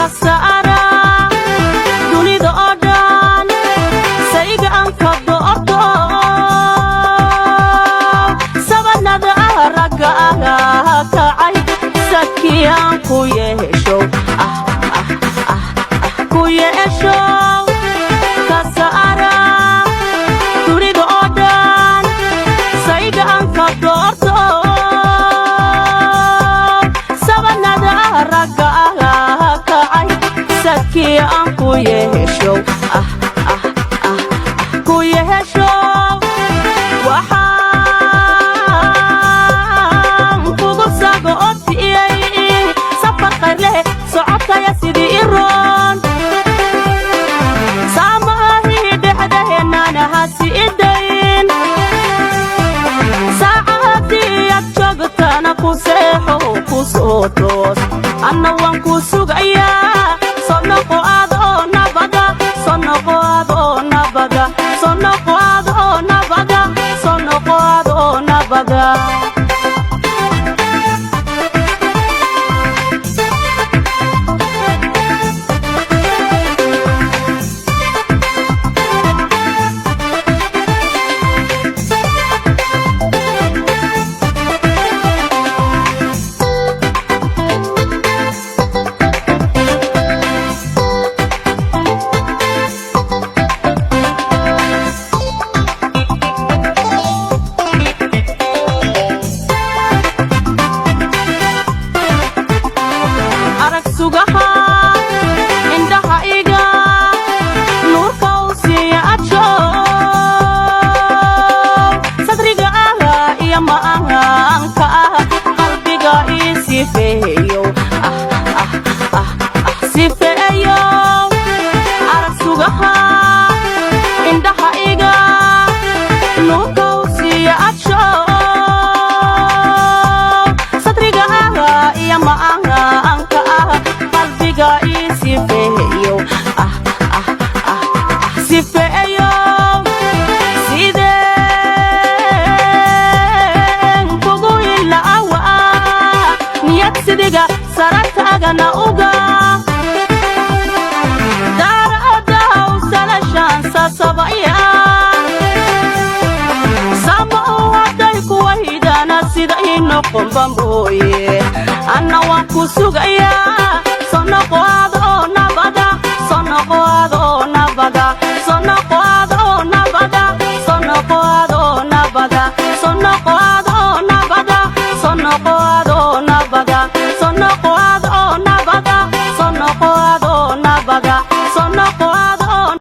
Ka saara dunida oo dhan sayga aan ka doorto, sabanada ragga ah kacay, sakiyaan ku yeesho, ah ah ah ah, ku yeesho. Ka saara dunida oo dhan sayga aan ka doorto, sabanada ragga ah kacay, sakiyaan ku yeesho, ah ah ah ah, ku yeesho. Waxaan kugu sago otiyey safar khayr leh, socotaya sidii iroon saamahii dhexdaheenana ha siidayn. Saacadii ad joogtana ku seexo, ku soo toos, anna waan ku sugayaa. Soo noqo adoo nabada, soo noqo adoo nabada, soo noqo adoo nabada, soo noqo adoo nabada. Arag sugaha indhaha iga nuurka u siiya ajo, sadriga ah iyo maanka ah, qalbiga ii sifeeyo, ah ah ah ah, sifeeyo. Arag sugaha indhaha iga nuurka u siiya ajo, sadriga ah iyo maanka ah, qalbiga ii sifeeyo, ah ah ah ah, sifeeyo. Sideen kugu ilaawa niyad sidiga sarartaagana uga daaradaw salashaan sabaya sama u hadday kuwa hidana sida ii noqonba mooye, anna waan ku sugayaa.